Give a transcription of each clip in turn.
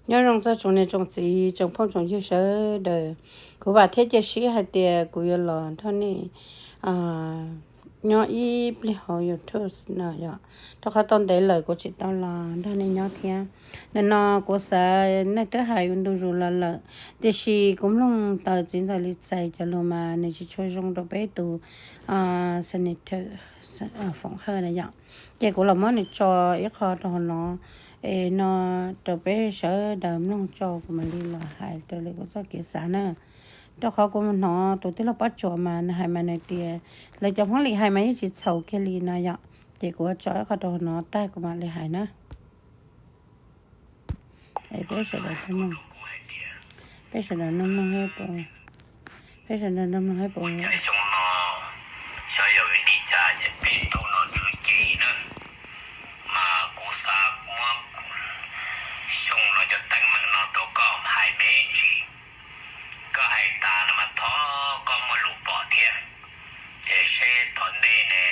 Nyob zoo txog tsoom niam tsoom txiv tsoom phooj tsoom ywg sawv daws, kuv vam thiab cia siab hais tias kuv yuav los nrog nej nyob ib pliag hauv YouTube no yom. Rau qhov tau ntev lawm kuv tsis tau los nrog nej nyob thiab. Nim no kuv xav nej twb hais ua ntu zus los lawm, tiam sis kuv mloog tau txiv ntxawm Lis Xais cov lus mas nws tsis tshua zoo rau peb tus senator Foom Hawj na yom. Ces kuv los muab nws tso ib qho rau hauv no, es no rau peb sawv daws mloog tso kuv mam li los hais raws li kuv txoj kev xav na. Rau qhov kuv mus hnov tus tij laug Pob Tsuas mas nws hais mas nws tias lawv cov Hmoob Lis hais mas yeej tsis txhaum kiag li no yom. Ces kuv tso ib qho rau hauv no tag kuv mam li hais na. Peb sawv daws, peb sawv daws mloog, peb sawv daws mloog hab pab. Xyoo no xyov yog vim li cas ces peb rau nom tswv cem na, mas kuv xav muab xyoo no cov teeb meem no rau koj hais me ntsis. Koj hais tas no mas thov koj muab lus pom thiab, ces seb tom ntej ne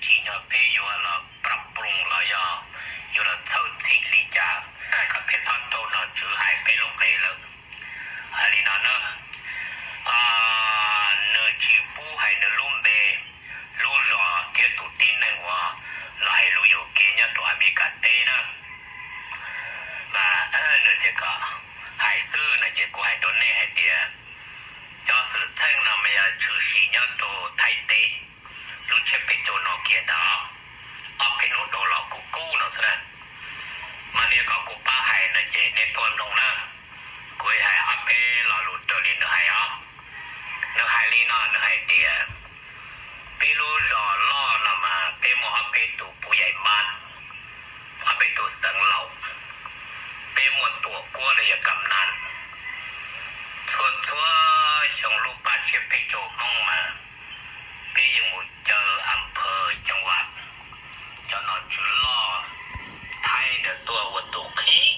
tsim nyog peb yuav los pab ploog los yog yuav los txhawj txhim li cas, kom peb txhob rau nom tswv hais peb lub qe lawm. Hais li no na, nws tsis pub hais nws lub npe, lub zos thiab tus tib neeg uas los hais lus yuam kev nyob rau Amelikas teb na. Mas nws tias kom hais xwb no ces kuv hais rau nej hais tias cov xwm txheej no mas yog tshwm sim nyob rau Thaib teb lub tsiab peb caug no kiag ntag, ob peb hnub dhau los kuv kub no xwb na. Mas nws kom kuv pab hais no ces nej tuaj mloog na, kuv hais ob peb lo lus raws li nws hais os. Nws hais li no, nws hais tias peb lub zos loj no mas peb muaj ob peb tus puv yaim npab, ob peb tus xeev laus, peb muaj tuam kuab los yog kam nas. Txhua txhua xyoo lub paj tsiab peb caug Hmoob mas peb yeej mus caw a phaw ceev vas, cov nom tswv loj Thaib ntawd tuaj ua tus qhib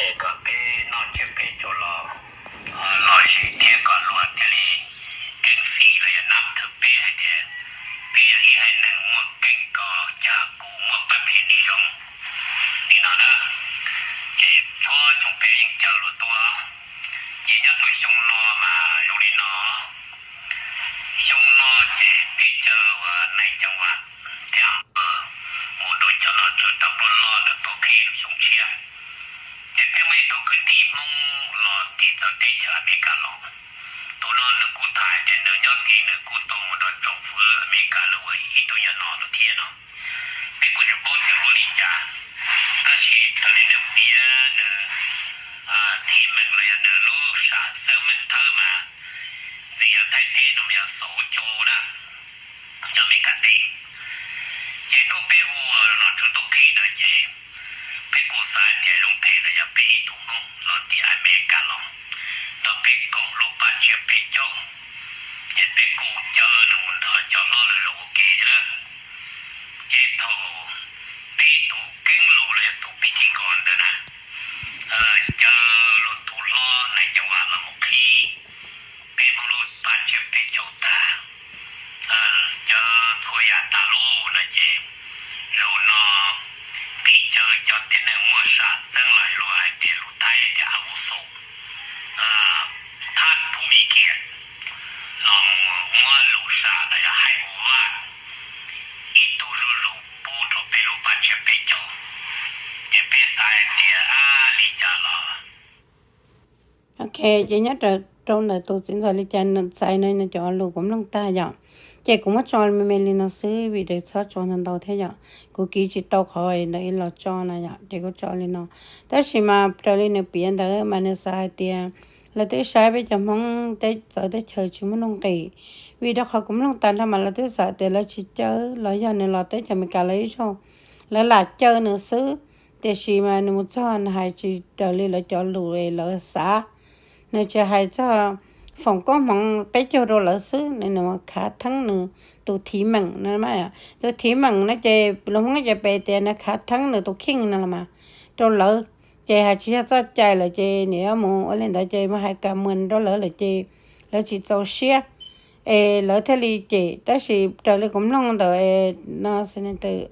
es kom peb noj tsiab peb caug los lom zem thiab kom luag thiaj li keeb fim los yog nab thwm peb hais tias peb yog ib haiv neeg muaj keeb kom cas kuv muaj pab phem nim zoo li no na. Ces txhua xyoo peb yeej caw luag tuaj, ces nyob rau xyoo no mas zoo li no. Xyoo no ces peb caw uas nais ceev vas thiab mus rau cov nom tswv tas npluaj loj ntawd tuaj qhib lub xyoo tshiab. Ces peb muaj ib tug kwv tij Hmoob los tim txawv teb chaws Amelikas los. Tus no nws kuj tham tias nws nyob tid nws kuj tau mus nrog tsoom fwv Amelikas lawv ua ib tug nyuag nom lawm thiab no. Peb kuj tsis paub tias ua li cas, tab sis raws li nws piav nws thim meem los yog nws lub sam xeeb meej thawb mas ntxim yog Thaib teb no mas yog xaus cau na, nyob Amelikas teb. Ces hnub peb hu nom tswv tuaj qhib ntawd ces peb kuj xav tias zoo phem los yog peb ib tug Hmoob los tim Amelikas los nrog peb koom lub paj tsiab peb caug, ces peb kuj caw nws mus nrog cov hlob lawv zaum ua ke thiab na. Ces thaum peb tus keeb lus los yog tus pij thib kos ntawd na, caw luag tus hlob nais ceev vas los mus qhib peb Hmoob lub paj tsiab peb caug tag, caw txhua yam tas lawm no ces zaum no pib caw cov tib neeg muaj sam xeeb los luag hais tias lus Thaib tias a vuxu, thab phu mi kiam los mus muab lus sam los yog hais ua vaj ib tug zuj zus pub rau peb lub paj tsiab peb caug. Ces peb xav hais tias a li cas los Ok, ces nyob rau ntawm tus txiv ntxawm Lis Xais no cov lus kuv mloog tag yom. Ces kuv muab tso me me li no xwb vim tias txhob tso ntau ntau thiab yom. Kuv kiv tsis tau qhov ntawd los tso na yom, ces kuv tso li no. Tab sis mas raws li nws piav ntawd mas nws xav hais tias lawv twb saib peb cov Hmoob teb txawv teb chaws tsis muaj nuj nqis. Vim rau qhov kuv mloog tas nrho mas lawv twb xav tias lawv tsis caw los yog nws los teb chaws Amelikas lawv ib zaug, lawv lam caw nws xwb. Tiam sis mas nws mus txog nws hais tsis raws li lawv cov lus lawv xav. Nws tsis hais txog foom koob hmoov peb caug rau lawv xwb, nws mus khav theeb nws tus thim meem no. Tus thim meem no ces lus Hmoob ces peb tias nws khav theeb nws tus kheej no los mas rau lawv. Ces hais tsis yog txoj cai lawm ces nws yuav mus ua li ntawd ces mus hais kam mus rau lawv lawm ces lawv tsis txaus siab es lawv thiaj li cem. Tab sis raws li kuv mloog ntawm no Senator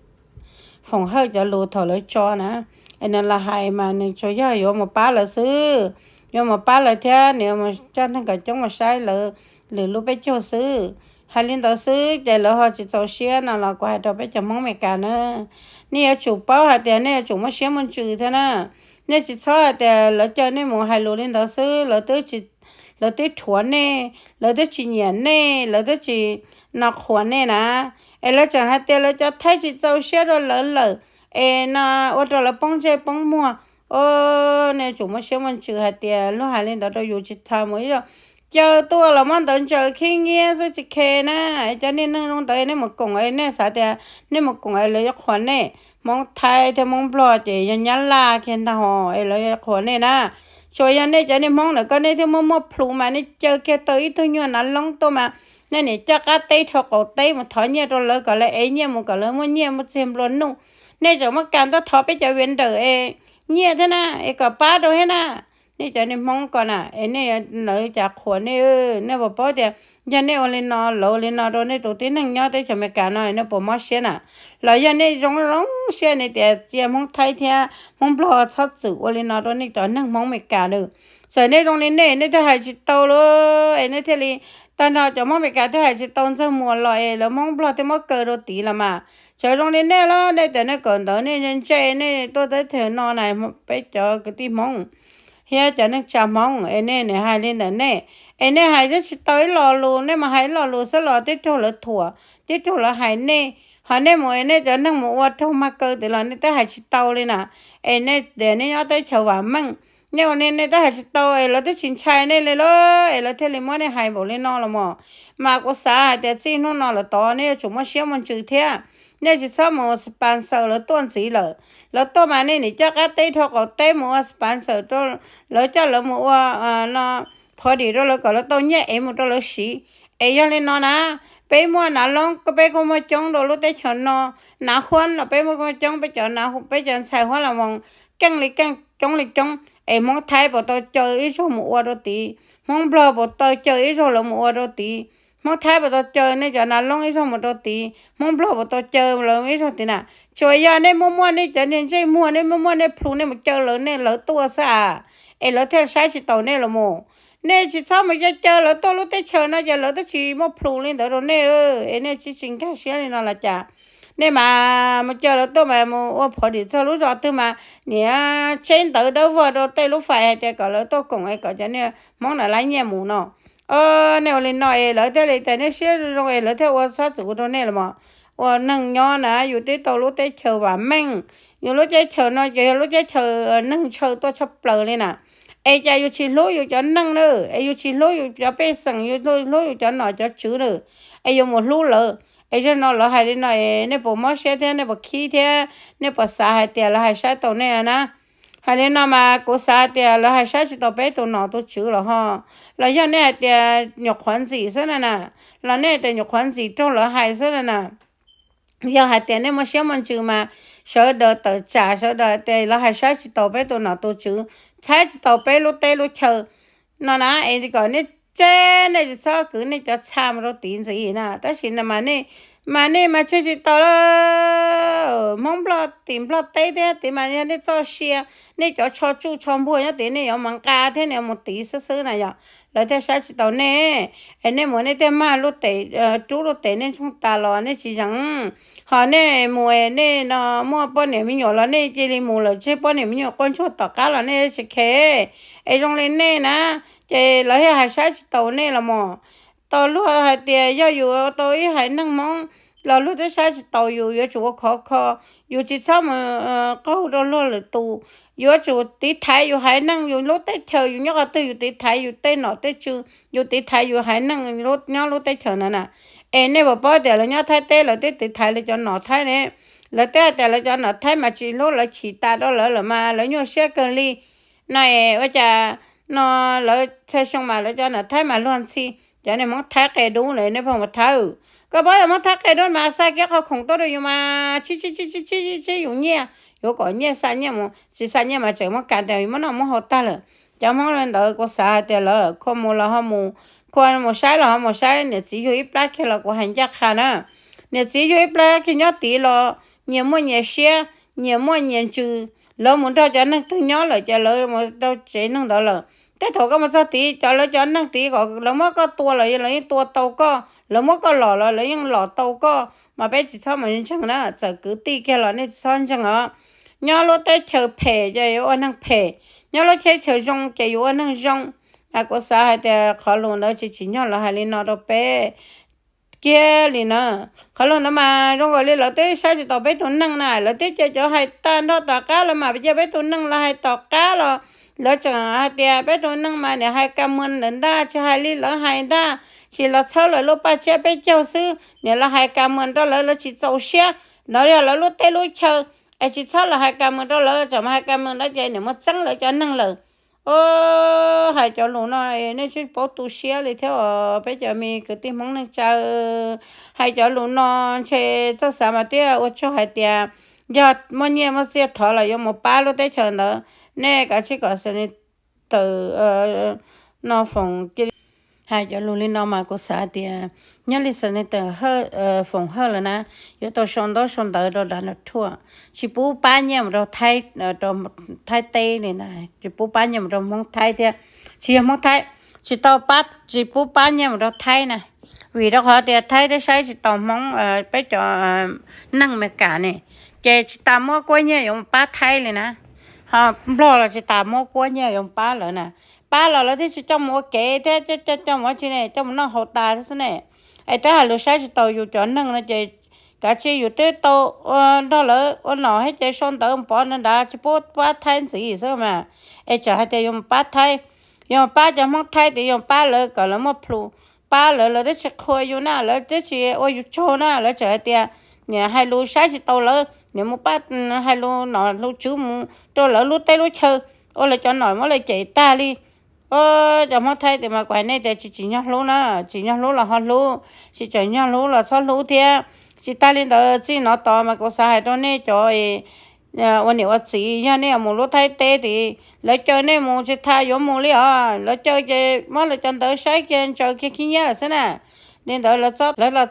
Foom Hawj cov lus thaum lawv tso na, Es nws los hais mas nws tsuas yog yuav mus pab lawv xwb, yuav mus pab lawv thiab nws yuav mus coj neeg kom coob mus saib lawv lwm lub peb caug xwb. Hais li ntawd xwb ces lawv ho tsis txaus siab no los kuv hais rau peb cov Hmoob Amelikas na, nej yuav tsum paub hais tias nej yuav tsum muaj siab muaj ntsws thiab na. Nej tsis txhob hais tias lawv caw nej mus hais lus li ntawd xwb, lawv twb rhuav nej, lawv twb tsis nyiam nej, lawv twb tsis no qhuas nej na. Es lawv tseem hais tias lawv cov Thaib tsis txaus siab rau lawv lawm, es no ua rau lawv poob ntsej poob muag. Os, nej yuav tsum muaj siab muaj ntsws hais tias luag hais li ntawd rau yus tsis txhob mus ib zaug caw tuaj los muab ntawv ntsaws khib nyiab xwb tsis khe na. Cov niag neeg zoo ntawd nej mus koom es nej xav tias nej mus koom es lawv yuav qhuas nej. Hmoob Thaib thiab Hmoob Nplog ces yog Nyab Laj kiag ntag hos es lawv yuav qhuas nej na. Tsuas yog nej cov niag Hmoob ntawm koj nej thiaj muaj muaj plhus mas nej caw kiag tau ib tug nyuag nav loob tuaj mas nej niam coj qab teb rho qaum teb mus thov nyiaj rau lawv kom lawv ev nyiaj mus kom lawv muaj nyiaj muaj txiag nplua nuj. Nej tseem muab kam tuaj thov peb cov viv nraws es nyiaj thiab na, es kom pab rau thiab na. Nej cov niag Hmoob ko na es nej, lawv cas qhuas nej. Nej puas paub tias yog nej ua li no, lawv ua li no rau nej tus tib neeg nyob teb chaws Amelikas no nej puas mob siab na? Los yog nej zoo zoo siab nej tias cia Hmoob Thaib thiab Hmoob Nplog txhob txwm ua li no rau nej cov neeg Hmoob Amelikas na? Txawm nej zoo li nej, nej thiaj hais tsis tau lawm es nej thiaj li, tag nrho cov Hmoob Amelikas thiaj hais tsis tau Ntxawg Muas los es lawv Hmoob Nplog thiaj muab kaw rau tid los mas. Txawm zoo li nej los nej tias nej kawm ntawv nej ntse, nej tuaj teb chaws no na, peb cov kwv tij Hmoob thiab cov neej tsa Hmoob es nej nim hais li ntawm nej, es nej hais twb tsis tau ib lo lus, nej mas hais ib lo lus xwb los tib raug lawv thuam, tib raug lawv hais nej, ho nej mus es nej cov neeg mus ua raug mag kaw tid los nej twb hais tsis tau li na. Es nej tias nej nyob teb chaws vam meej, nej ua li nej twb hais tsis tau es lawv twb tsis ntshai nej li lauj, es lawv thiaj li muab nej hais npaum li no los mas. Mas kuv xav hais tias txij hnub no lawm tod nej yuav tsum muaj siab muaj ntsws thiab. Nej tsis txhob mus sponsor lawv tuaj ntxiv lawm. Lawv tuaj mas nej nim coj qab teb rho qaum teb mus ua sponsor rau lawv, coj lawv mus ua no, party rau lawv kom lawv tau nyiaj ev mus rau lawv siv. Es yog li no na, peb muaj nav loob peb kuj muaj coob rau lub teb chaws no, nav huab los peb muaj coob, peb cov, peb cov ntxhais huab las voos keej li keej coob li coob, es Hmoob Thaib puas tau caw ib zaug mus ua rau tid, Hmoob Nplog puas tau caw ib zaug lawv mus ua rau tid, Hmoob Thaib puas tau caw nej cov nav loob ib zaug mus rau tid, Hmoob Nplog puas tau caw lawv ib zaug tid na? Tsuas yog nej muaj muaj nej cov niag ntsej muag, nej muaj muaj nej plhu nej mus caw lawv, nej lawv tuaj xwb a, es lawv thiaj saib tsis taus nej los mas. Nej tsis txhob mus caw caw lawv tuaj lub teb chaws no ces lawv twb tsis muaj plhu li ntawd rau nej, es nej tsis tsis nkag siab li no los cas? Nej mas mus caw lawv tuaj mas mus ua party txog lub zos twg mas niam tseb ntawv dawb vog rau tej lub fais hais tias kom lawv tuaj koom es kom cov niag Hmoob na lab nyiaj mus no. Os, nej ua li no es lawv thiaj li tias nej siab zoo es lawv thiaj ua txhob txwm ua rau nej los mas. Ua neeg nyob na yus twb tau lub teb chaws vam meej, yus lub teb chaws no ces yog lub teb chaws neeg ntshaw tuaj tshaj plaws li na. Es cas yus tsis hlub yus cov neeg na, es yus tsis hlub yus cov pej xeem, yus hlub yus cov nom cov tswv na, es yus mus hlub lawv. Es yog no lawv hais li no es nej puas mob siab thiab nej puas khib thiab nej puas xav hais tias lawv hais saib tau nej na? Hais li no mas kuv xav hais tias lawv hais saib tsis tau peb tus nom tus tswv los ho, los yog nej hais tias nyuam qhuav ntxim xwb na na, los nej tias nyuam qhuav ntxim raug lawv hais xwb na na. Yog hais tias nej muaj siab muaj ntsws mas sawv daws tawm tsam, sawv daws hais tias lawv hais saib tsis taus peb tus nom tus tswv, saib tsis taus peb lub teb lub chaw no na, es kom nej tseb, nej tsis txhob kwv nej cov txha mus rau tid ntxiv na. Tab sis mas nej mas tseg tsis tau lawm. Hmoob Nplog tim Nplog teb thiab tid mas yog nej txoj sia, nej cov tsho tsuj tsho npuag nyob tid nej yuav mus nqa thiab nej yuav mus tid xwb xwb na yom. Lawv thiaj saib tsis taus nej, es nej mus nej thiaj mag lub tes, rub lub tes nej ntsoog tas los nej tsis zeem. Ho nej mus nej no muaj poj niam me nyuam los nej cia li mus lawm, tseg poj niam me nyuam quaj ntsuag tom qab los nej tsis khe. Es zoo li nej na, ces lawv thiaj hais saib tsis taus nej los mas. Tau luag hais tias yog yus tau ib haiv neeg Hmoob los luag twb saib tsis taus yus, yuav tsum ua khov kho, yus tsis txhob mus qaug rau luag lwm tus. Yuav tsum tiv thaiv yus haiv neeg, yus lub teb chaws, yus nyob qhov twg yus tiv thaiv yus tej nom tej tswv, yus tiv thaiv yus haiv neeg nyob lub teb chaws no na. Es nej puas paub tias lawv nyob Thaib teb lawv twb tiv thaiv lawv cov nom Thaib ne? Lawv twb hais tias lawv cov nom Thaib mas tsis hlub lawv, chim tas rau lawv lawm mas lawv nyuaj siab kawg li. No es ua cas no lawv txhia xyoo mas lawv cov nom Thaib mas luag ntxhi, cov niag Hmoob Thaib qia dub lawm nej pheej mus thawb. Koj paub yog Hmoob Thaib qia dub mas xa kiag qhov khoom tuaj rau yus mas tsib tsib tsib tsib tsib yus nyiaj, yuav kom nyiaj xa nyiaj mus, tsis xa nyiaj mas tseem muab kam tias yus muab noj muab haus tag lawm. Cov Hmoob li ntawd kuv xav hais tias lawv khua mus los ho mus, khua mus saib los ho mus saib, niam txiv yug ib plab kiag los kuv hais ncaj qha na. Niam txiv yug ib plab kiag nyob tid los nyias muaj nyias siab, nyias muaj nyias ntsws, lawv mus nrog cov neeg twg nyob lawm ces lawv mus rau tsev neeg ntawd lawm. Tej thaum koj mus txog tid, cov lawv cov neeg tid kom lawv muab koj tua los lawv yeej tua tau koj, lawv muab koj lom los lawv yeej lom tau koj, mas peb tsis txhob mus ntseeg na. Txawm kwv tij kiag los nej tsis txhob ntseeg os. Nyob lub teb chaws phem ces yuav ua neeg phem, nyob lub teb chaws zoo ces yuav ua neeg zoo. Mas kuv xav hais tias qhov lus ntawd tsis tsim nyog lawv hais li no rau peb kiag li na. Qhov lus ntawd mas zoo nkaus li lawv twb saib tsis taus peb tus neeg na, lawv twb cia cov hais tag nrho tom qab los mas cia peb tus neeg los hais tom qab los lawv tseem hais tias peb tus neeg mas niam hais ka muas lawm ntag, tsis hais li lawv hais ntag, tsis los txhawb lawv lub paj tsiab peb caug xwb, niam los hais ka muas rau lawv, lawv tsis txaus siab. No yog lawv lub teb lub chaw, es tsis txhob los hais ka muas rau lawv, tsam mas hais ka muas lawv ces niam muaj txeeb lawv cov neeg lawm. Hais cov lus no nej tsis paub tu siab li thiab os peb cov me kwv tij Hmoob neej tsa. Hais cov lus no ntshe txoj xav mas thiaj ua tsaug hais tias yog muaj nyiaj muaj txiaj thov los yuav mus pab lub teb chaws ntawd. Nej kav tsij kom Senator no Foom cia li hais cov lus li no mas kuv xav tias nyob li Senator Foom Hawj lawm na, yuav tau sau ntaub sau ntawv rau Donald Trump, tsis pub pab nyiaj mus rau Thaib teb li na, tsis pub pab nyiaj mus rau Hmoob Thaib thiab. Tsis yog Hmoob Thaib, tsis tau pab, tsis pub pab nyiaj mus rau Thaib na, vim rau qhov tias Thaib twb saib tsis taus Hmoob, peb cov neeg Amelikas ne, ces tsis tas muab kuab nyiaj yuav mus pab Thaib li na. Ho Nplog los tsis tas muab kuab nyiaj yuav mus pab lawv na. Pab los lawv thiaj tsis coj mus ua kev thiab coj mus ua tsi ne, coj mus noj haus tas thiab xwb ne. Es twb hais lus saib tsis taus yus cov neeg no ces kav tsij yus twb tau nrog lawv ua nom thiab ces sau ntawv pov nrad tsis pub pab Thaib ntxiv xwb mas. Es txawm hais tias yuav mus pab Thaib, yuav mus pab cov Hmoob Thaib tid, yuav mus pab lawv kom lawv muaj plhus, pab lawv, lawv twb tsis qhuas yus na, lawv twb tsis ua yus tsaug na, lawv txawm hais tias niam hais lus saib tsis taus lawv, niam mus pab, hais lus nom lus tswv mus rau lawv lub teb lub chaw, ua lawv cov nom muab lawv cem tag li. Cov Hmoob Thaib tias mas kuv hais nej tias tsis tsim nyog hlub na, tsim nyog hlub los ho hlub, tsis tsim nyog hlub los txhob hlub thiab. Tsis tas li ntawd txij no tod mas kuv xav hais rau nej cov ua niam ua txiv, yog nej yuav mus lub Thaib teb tid, lawv caw nej mus tsis tas yuav mus li os, lawv caw ces muab lawv cov ntawv saib kiag ntsaws kiag khib nyiab lawm xwb na. Li ntawd lawv los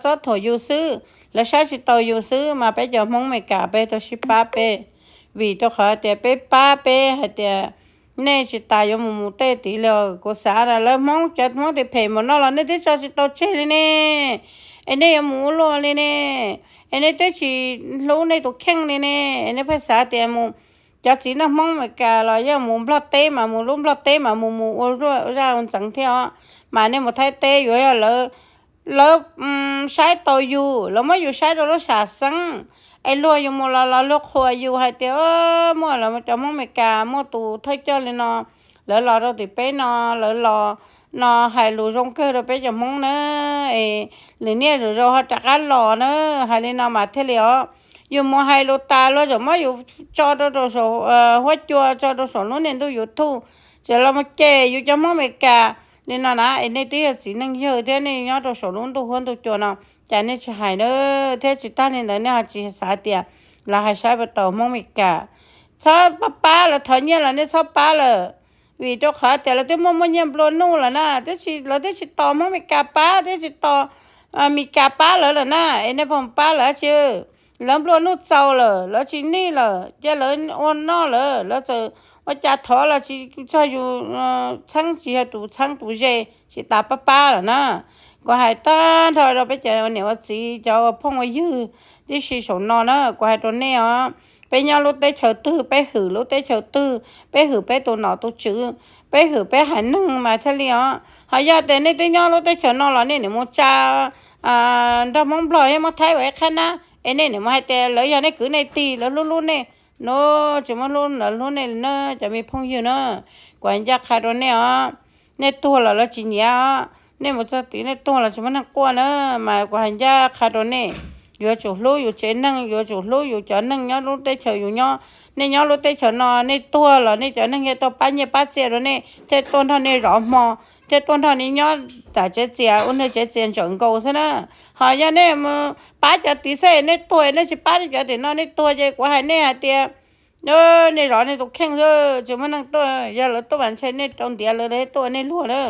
txob thuam yus xwb, lawv saib tsis taus yus xwb mas peb cov Hmoob Amelikas peb tau sib pab peb, vim rau qhov tias peb pab peb hais tias nej tsis tas yuav mus mus tej tid li. Kuv xav lawv Hmoob cov Hmoob tis phem mus no los nej twb tso tsis tau tseg li ne, es nej yuav mus ua luaj li ne, es nej twb tsis hlub nej tus kheej li ne, es nej pheej xav tias mus cov txiv neej Hmoob Amelikas los yog mus Nplog teb mas mus lub Nplog teb mas mus mus ua zaj ua ntxeev thiab os. Mas nej mus Thaib teb yuav yog lawv, lawv saib tau yus, lawv muab yus saib rau lub sam xeeb, es luag yus mus los los luag qhuas yus hais tias muaj cov Hmoob Amelikas muaj tus thawj coj li no, lawv los rau tim peb no, lawv los no hais lus zoo kawg rau peb cov Hmoob na, es lwm niaj lwm zaus ho rov qab los na, hais li no mas thiaj li os. Yus mus hais lus tas luag tseem muab yus tso rau saum huab cua, tso rau saum lub niag ntuj YouTube, tseem los mus cem yus cov Hmoob Amelikas li no na. Es nej twb yog txiv neej yawg thiab nej nyob rau saum lub ntuj huab ntuj cua no, cas nej tsis hais na? Thiab tsis tas li ntawd nej ho tsis xav tias lawv hais saib puas tau Hmoob Amelikas. Txhob pab pab lawv, thov nyiaj los nej txhob pab lawm, vim rau qhov tias lawv twb muaj muaj nyiaj nplua nuj lawm na, lawv twb tsis tos Hmoob Amelikas pab, twb tsis tos Amelikas pab lawv lawm na. Es nej pheej pab lawv dab tsi? Lawv nplua nuj txaus lawm, lawv tsis nij lawm, cia lawv ua noj lawm, lawv txawm ua cas thov los tsis txog yus txheeb, tsis yog tus txheeb tus ze, tsis tas pab pab lawm na. Kuv hais tag nrho rau peb cov ua niam ua txiv, cov ua phooj ua ywg tib si saum no na, kuv hais rau nej os, peb nyob lub teb chaws twg peb hwm lub teb chaws twg, peb hwm peb tus nom tus tswv, peb hwm peb haiv neeg mas thiaj li os. Ho yog tias nej twb nyob lub teb chaws no los nej niam mus tsa nrog Hmoob Nplog thiab Hmoob Thaib ua ib qhab nab, es nej niam mus hais tias lawv yog nej kwv nej tij, lawv hlub hlub nej. No tsis muaj hlub lawv hlub nej li na, cov me phooj ywg na. Kuv hais ncaj qha rau nej os, nej tuag los lawv tsis nyiav os, nej mus txog tid nej tuag los tsis muaj neeg quaj na. Mas kuv hais ncaj qha rau nej, yuav tsum hlub yus tsev neeg, yuav tsum hlub yus cov neeg nyob lub teb chaws yus nyob. Nej nyob lub teb chaws no nej tuag los nej cov neeg thiaj tuaj pab nyiaj pab txiaj rau nej, thiaj tuaj nrog nej zov hmo, thiaj tuaj nrog nej nyob tam tsev txias ua neeg tsev txias ntsawm nkaus xwb na. Ho yog nej mus pab cov tid xwb nej tuag, nej tsis pab nej cov tim no nej tuag ces kuv hais nej hais tias nej zov nej tus kheej xwb, tsis muaj neeg tuaj, yog lawv tuaj mas ntshe nej rau ntiav lawv, lawv tuaj nej luag na.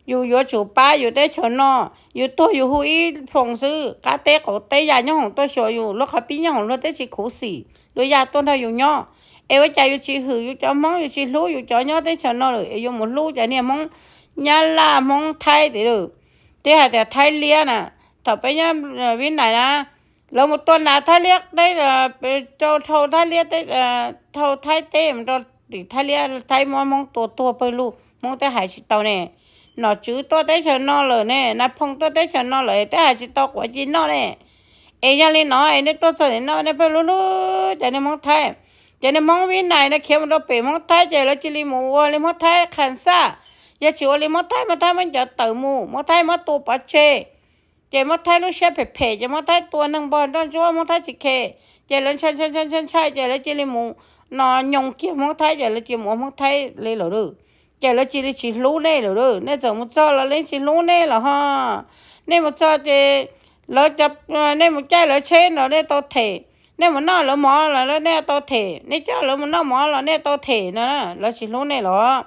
Yus yuav tsum pab yus teb chaws no, yus tuag yus hu ib foos xwb, qab teb qaum teb yaj nyob hoom tuaj xyuas yus, lub qhov pib nyob hoom luag twb tsis khuv xim, luag yaj tuaj nrog yus nyob. Es ua cas yus tsis hwm yus cov Hmoob, yus tsis hlub yus cov nyob teb chaws no lawm es yuav mus hlub cov niag Hmoob Nyab Laj Hmoob Thaib tiag lawm? Twb hais tias Thaib Liab na, thaum peb nyob Vib Nais na, lawv mus tua nas Thaib Liab teb, rau dhau Thaib Liab teb, dhau Thaib teb mus rau tim Thaib Liab, Thaib muab Hmoob tua tuag pawg lug, Hmoob twb hais tsis tau ne. Nom tswv tuaj teb chaws no lawm ne, Nas Phoo tuaj teb chaws no lawm twb hais tsis tau quav ci noj ne. Es yog li no es nej tuaj txog nim no nej pheej hlub hlub cov niag Hmoob Thaib. Cov niag Hmoob Vib Nais no khiav mus rau pem Hmoob Thaib ces lawv cia li mus ua li Hmoob Thaib qha xaj. Yog tsis ua li Hmoob Thaib, Hmoob Thaib muab cov tawm mus, Hmoob Thaib muab tua pov tseg. Ces Hmoob Thaib lub siab phem phem ces Hmoob Thaib tua neeg npog nroj ntsuab, Hmoob Thaib tsis khe. Ces lawv ntshai ntshai ntshai ntshai ntshai ces lawv cia li mus no nyoos kiag Hmoob Thaib ces lawv cia li mus ua Hmoob Thaib li lawm lauj. Ces lawv cia li tsis hlub nej lawm lauj. Nej txawm mus txog los lawv tsis hlub nej los ho. Nej mus txog ces lawv, nej mus caij lawv tsheb los nej tau them, nej mus noj lawv mov los nej tau them, nej coj lawv mus noj mov los nej tau them no, lawv tsis hlub nej los.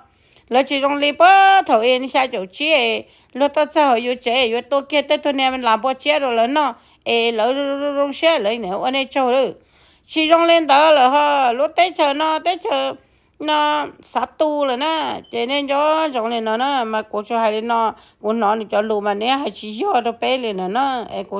Lawv tsis zoo li puag thaum es xya caum tsib es luag tuaj txog hauv yus tsev yuav tua kiag tej tug niag las npua tsiab rau lawv noj es lawv zoo zoo siab lawv nim ua nej tsaug lawm. Tsis zoo li ntawd lawm ho. Lub teb chaws no teb chaws no xav tu lawm na. Ces nej nco ntsoov li no na, mas kuv tsuas hais li no, kuv hnov nws cov lus mas nws hais tsis yog rau peb li no na. Es kuv